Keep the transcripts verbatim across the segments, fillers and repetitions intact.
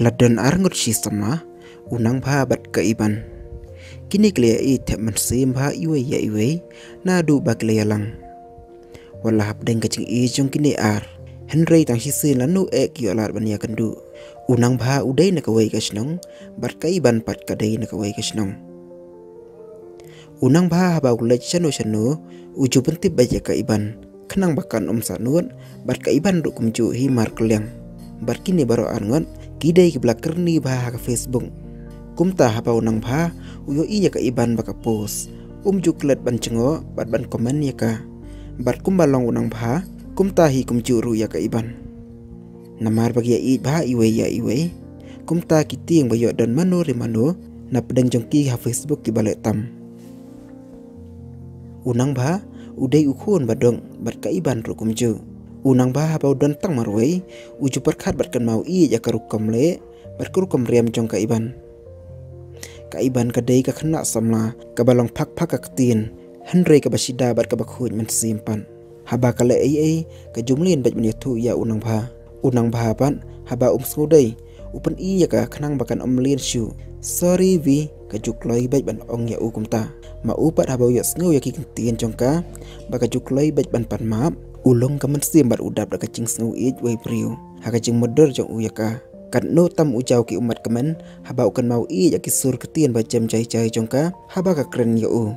La don ar ngut shi samla, u Nang Bha bad ka Iban. Kine ki la ïa ïeit thep mynsiem bha iwei ïa iwei, naduh ba ki la ïalang. Wat la hapdeng ka jingïeit jong kine ar, hynrei tang shisien lano eh ki ïoh lad ban ïakynduh. U Nang Bha u dei na kawei ka shnong, bad ka Iban pat ka dei na kawei ka shnong. U Nang Bha haba u leit shano shano, u ju pyntip beit ïa ka Iban, khnang ba kan ym sahnud, bad ka Iban ruh kumjuh hi markylliang. Bad kine baroh ar ngut ki dei kiba la kyrni bha ha ka Facebook. Kumta haba u Nang Bha u ïohi ïa ka Iban ba ka post, um ju klet ban jngoh bad ban comment ïa ka. Bad kumba long u Nang Bha, kumta hi kumjuh ruh ïa ka Iban. Namar ba ki ïa ïeit bha iwei ïa iwei, kumta ki tieng ba ïoh don mano re mano napdeng jong ki ha Facebook kiba leh tam. U Nang Bha u dei u khun ba duk, bad ka Iban ruh kumjuh. U Nang Bha haba u don tang marwei, u ju pyrkhat bad kynmaw ïeit ïa ka rukom leh bad ka rukom riam jong ka Iban. Ka Iban ka dei ka khynnah samla kaba long phak phak ka ktien, hynrei kaba shida bad kaba khuid mynsiem pat. Haba ka leh ei ei, ka ju mlien beit ban ïathuh ïa u Nang Bha. U Nang Bha pat, haba um sngewdei, u pyni ïa ka khnang ba kan ym mlien shuh. "Sorry Vi," ka ju kloi beit ban ong ïa u kumta. Ma u pat haba u ïohsngew ïa ki ktien jong ka, ba ka ju kloi beit ban pan map, u long ka mynsiem bad u dap da ka jingsngew ïeit wei briew ha ka jingmutdur jong u ïa ka. Katno tam u jaw ki ummat kmen haba u kynmaw ïeit ïa ki sur ktien ba jem jai jai jong ka haba ka kren ïa u.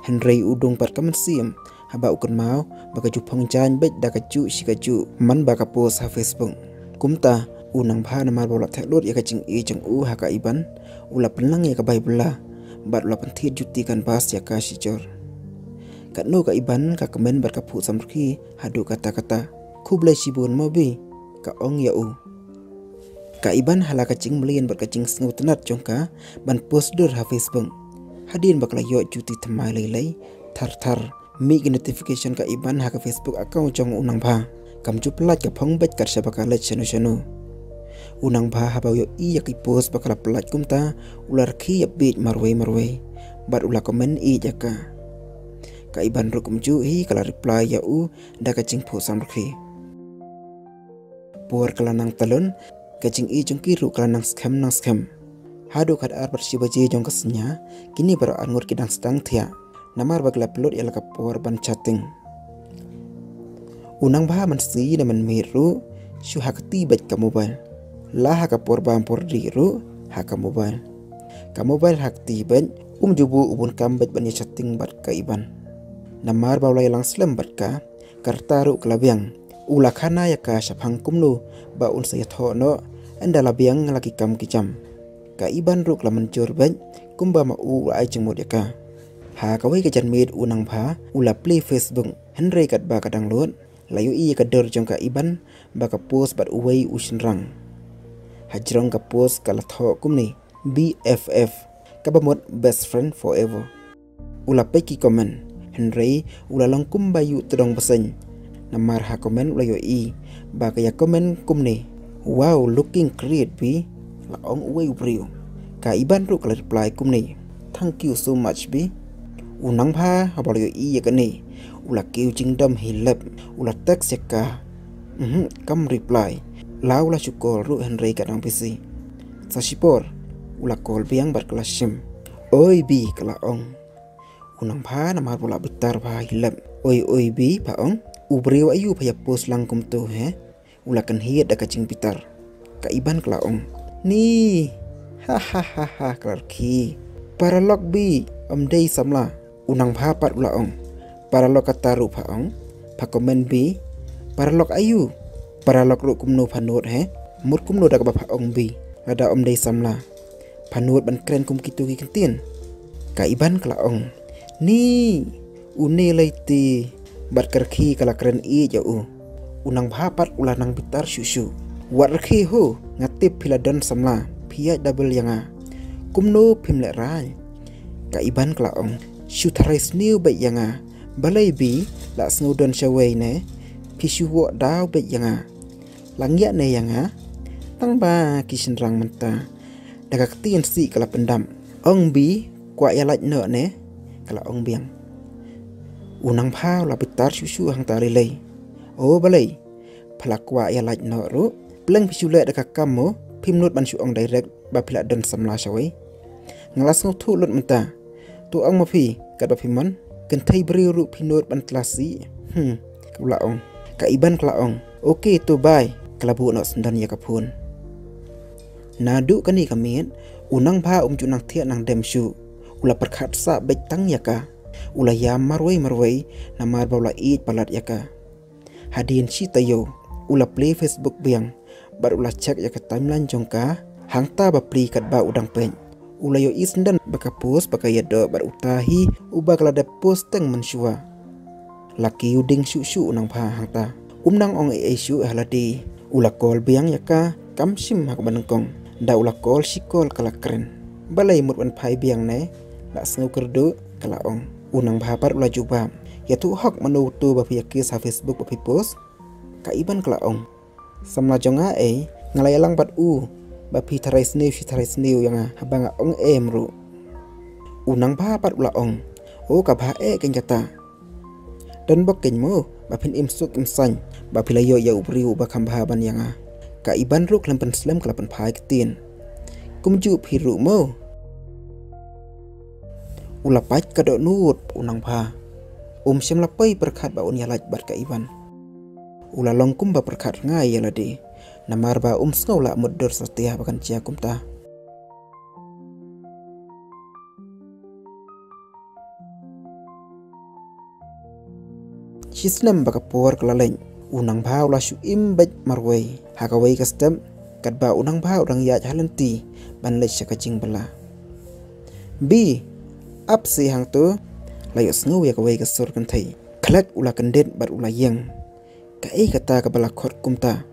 Hynrei u dung pat ka mynsiem haba u kynmaw ba ka ju phong jaiñ beit da kajuh shi kajuh man ba ka post ha Facebook. Kumta u Nang Bha namar ba u la theh lut ïa ka jingïeit jong u ha ka Iban, u la pynlang ïa ka bai bylla bad u la pynthied juti canvas ïa ka shijur. Katno ka Iban ka kmen bad ka phuh samrkhie haduh katta katta. "Khublei shibun mo Vi," ka ong ïa u. Ka Iban ha la ka jingmlien bad ka jingsngewtynnat jong ka ban post dur ha Facebook. Hadien ba ka la ïoh juti thymmai lei lei, thar thar mih ki notification ka Iban ha ka Facebook account jong u Nang Bha. Kam ju pyllait, ka phong beit kat shaba ka leit shano shano. U Nang Bha haba u ïohi ïa ki post ba ka la pyllait kumta, u la rkhie ïa bieit marwei marwei bad u la comment ïeit ïa ka. Ka Iban ruh kumjuh hi ka la reply ïa u da ka jingphuh samrkhie. Por ka la nang tyllun, ka jingïeit jong ki ruh ka la nang skhem nang skhem. Haduh khatar bad shi baje jong ka synñia, kine baroh ar ngut ki dang sdang thiah namar ba ki la pynlut ïa la ka por ban chatting. U Nang Bha mynsi ne mynmiet ruh shu ha kti beit ka mobile. La ha ka por bam por dih ruh ha ka mobile. Ka mobile ha kti beit, um ju buh u bun kam beit ban ïa chatting bad ka Iban. Namar ba u la ïalang slem bad ka, ka rta ruh ka la biang. U la khana ïa ka shaphang kumno ba un sa ïathoh noh, ynda la biang la ki kam ki jam. Ka Iban ruh ka la mynjur beit, kumba ma u u la ai jingmut ïa ka. Ha kawei ka janmiet u Nang Bha u la plie Facebook, hynrei katba ka dang lut, la ïohi ïa ka dur jong ka Iban ba ka post bad uwei u shynrang. Hajrong ka post ka la thoh kumne: "B F F," kaba mut best friend forever. U la peit ki comment, hynrei u la long kumba ïuh tdong bseiñ. Namar ha comment u la ïohi ba ka ïa comment kumne: "Wow, looking great, B," la ong uwei u briew. Ka Iban ruh ka la reply kumne: "Thank you so much, B." U Nang Bha haba u la ïohi ïa kane, u la kiew jingdom hi lep, u la text ïa ka. Mhm, kam reply. La u la shu call ruh hynrei ka dang busy. Sa shipor u la call biang bad ka la shim. "Oi, B," ka la ong. U Nang Bha namar ba u la bitar bha hi lep. "Oi, oi, B," pha ong, "u briew aïu pha ïa post lang kumto he?" U la kynhied da ka jingbitar. Ka Iban ka la ong: "Ni, ha ha ha ha," ka la rkhie. "Paralok, B, ym dei samla." U Nang Bha pat u la ong: "Paralok kata ruh pha ong, pha comment, B. Paralok aïu? Paralok ruh kumno pha nud he? Mut kumno da kaba pha ong, B, lada ym dei samla? Pha nud ban kren kum kito ki ktien?" Ka Iban ka la ong: "Ni, une lei te." Bad ka rkhie ka la kren ïeit ïa u. U Nang Bha pat u la nang bitar shuh shuh. "Wat rkhie ho, nga tip phi la don samla, phi ïaid double ïa nga. Kumno phim lehrain?" Ka Iban ka la ong: "Shu tharai sniew beit ïa nga. Balei, B, la sngew don shawei ne? Phi shu wad daw beit ïa nga. La ngiah ne ïa nga? Tang ba ki shynrang mynta." Da ka ktien sih ka la pyndap: "Ong, B, kwah ïa lait noh ne?" ka la ong biang. U Nang Bha u la bitar shuh shuh hangta lei lei. "O balei, pha la kwah ïa lait noh ruh? Pleng phi shu leh da ka kam mo? Phim nud ban shu ong direct ba phi la don samla shawei. Nga la sngewthuh lut mynta. To ong ma phi, katba phi mon. Kynthei briew ruh phi nud ban tlasi. Hmm, u la ong. Ka Iban ka la ong, "Okay, to bye." Ka la buh noh syndon ïa ka phone. Naduh kane ka miet, u Nangbha um ju nang thiah nang dem shuh. U la pyrkhat sah beit tang ïa ka. U la ïam marwei marwei, namar ba u la ïeit palat ïa ka. Hadien shi taïew, u la plie Facebook biang, bad u la check ïa ka timeline jong ka, hangta ba plie katba u dang peit. U la ïohi syndon ba ka post ba ka ïadoh bad uta hi, uba ka la dep post teng mynshuwa. La kiew ding shuh shuh u Nangbha hangta. Um nang ong ei ei shuh ha lade. U la call biang ïa ka, kam shym ha kaba nyngkong. Da u la call shi call ka la kren. Balei mut ban phai biang ne? La sngew kyrduh, ka la ong. U Nangbha pat u la jubab. Ïathuh hok mano uto ba phi ïa kiss ha Facebook ba phi post? Ka Iban ka la ong. Samla jong nga ei, nga la ïalang bad u, ba phi tharai sniew shi tharai sniew ïa nga, haba nga ong em ruh. U Nangbha pat u la ong. O ka bha eh keiñ kata. Don bok keiñ mo, ba phin im suk im saiñ, ba phi la ïoh ïa u briew uba kham bha ban ïa nga. Ka Iban ruh khlem pynslem ka la pynphai ktien. Kumjuh phi ruh mo. U la pait ka dohnud u Nangbha. Um shym la poi pyrkhat ba un ïalait bad ka Iban. U la long kumba pyrkhat rngai ïa lade. Namar ba um sngew lah mutdur satia ba kan jia kumta. Shi snem ba ka por ka la leit, u Nangbha u la shu im beit marwei. Ha kawei ka step, katba u Nangbha u dang ïaid ha lynti ban leit sha ka jingbylla. Bi, ap seh hangto, la ïohsngew ïa kawei ka sur kynthei. Khlek u la kyndit bad u la ïeng. Kaei kata kaba la khot kumta?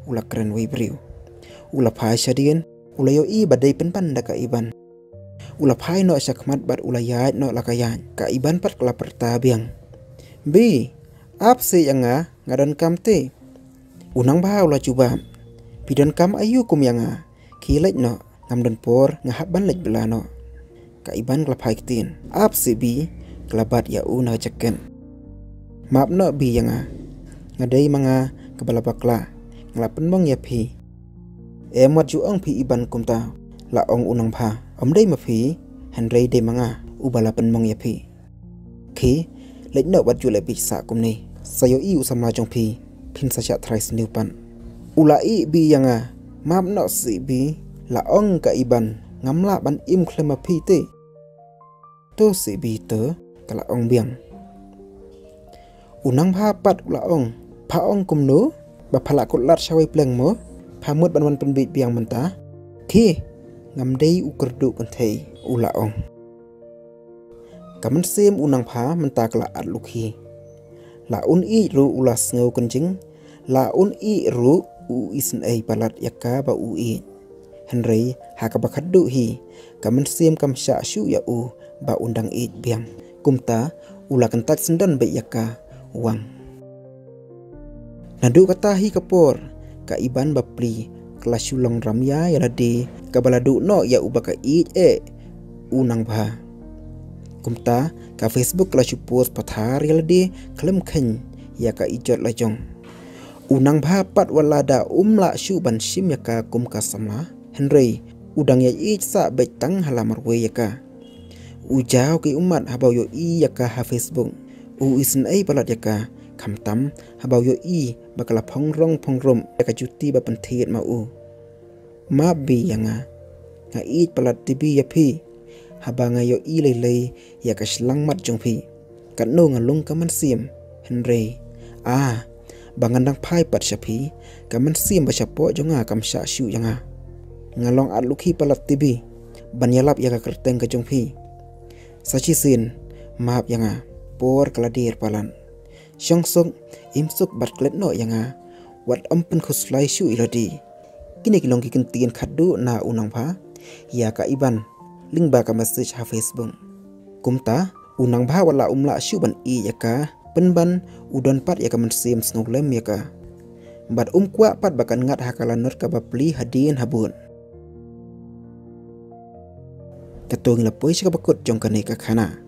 U la kren wei briew. U la phai shadien, u la ïohi ba dei pynban da ka Iban. U la phai noh sha khmat bad u la ïaid noh la ka ïaid. Ka Iban pat ka la pyrta biang. Bi, ap seh ïa nga, nga donkam te. U Nangbha u la jubab. Phi donkam aïu kum ïa nga? Khie leit noh, ngam don por, nga hap ban leit bylla noh. Ka Iban ka la phai ktien. Ap seh Bi, ka la bat ïa u na ka jaket. Map noh Bi ïa nga. Nga dei ma nga kaba la bakla. Nga la pynmong ïa phi. Em wat ju ong phi Iban kumta, la ong u Nangbha. Ym dei ma phi, hynrei dei ma nga uba la pynmong ïa phi. Khie leit noh wat ju leh bieit sah kumne. Sa ïohi u samla jong phi, phin sa shah tharai sniew pat. U la ïeh Bi ïa nga. Map noh seh Bi, la ong ka Iban, ngam lah ban im khlem ma phi te. To seh Bi to, ka la ong biang. U Nangbha pat u la ong, pha ong kumno, ba pha la kut lad shawei pleng mo, pha mut ban wan pynbieit biang mynta. Khie, ngam dei u kyrduh kynthei, u la ong. Ka mynsiem u Nangbha mynta ka la at lukhi. La un ïeit ruh u la sngew kynjing, la un ïeit ruh u isynei palat ïa kaba u ïeit. Hynrei ha kaba khatduh hi, ka mynsiem kam shah shuh ïa u ba un dang ïeit biang. Kumta u la kyntait syndon beit ïa ka wang. Naduh kata hi ka por, ka Iban bapli ka la shu long ramia ïa lade kaba la duh noh ïa uba ka ïeit eh u Nangbha. Kumta ka Facebook ka la shu post pathar ïa lade khlem kheiñ ïa ka ijot la jong. U Nangbha pat wat la da um lah shuh ban shim ïa ka kum ka samla, hynrei u dang ïa ïeit sah beit tang ha la marwei ïa ka. U jaw ki ummat haba u ïohi ïa ka ha Facebook. U isynei palat ïa ka, khamtam haba u ïohi ba ka la phong rong phong rum ïa ka juti ba pynthied ma u. Map Bi ïa nga. Nga ïeit palat te Bi ïa phi. Haba nga ïohi lei lei ïa ka shyllangmat jong phi, katno nga lung ka mynsiem. Hynrei, ah, ba ngan dang phai pat sha phi, ka mynsiem ba shapoh jong nga kam shah shuh ïa nga. Nga long at lukhi palat te Bi ban ïalap ïa ka kyrteng ka jong phi. Sa shisien, map ïa nga. Por ka la dier palat. Shong suk, im suk bad klet noh ïa nga. Wat ym pynkhuslai shuh ïa lade. Kine ki long ki kyntien khatduh na u Nangbha ïa ka Iban lyngba ka message ha Facebook. Kumta u Nangbha wat la um lah shuh ban ïeit ïa ka, pynban u don pat ïa ka mynsiem sngewlem ïa ka. Bad um kwah pat ba kan ngat ha ka lanot ka bapli hadien habud. Kato ngi la poi sha kaba kut jong kane ka khana.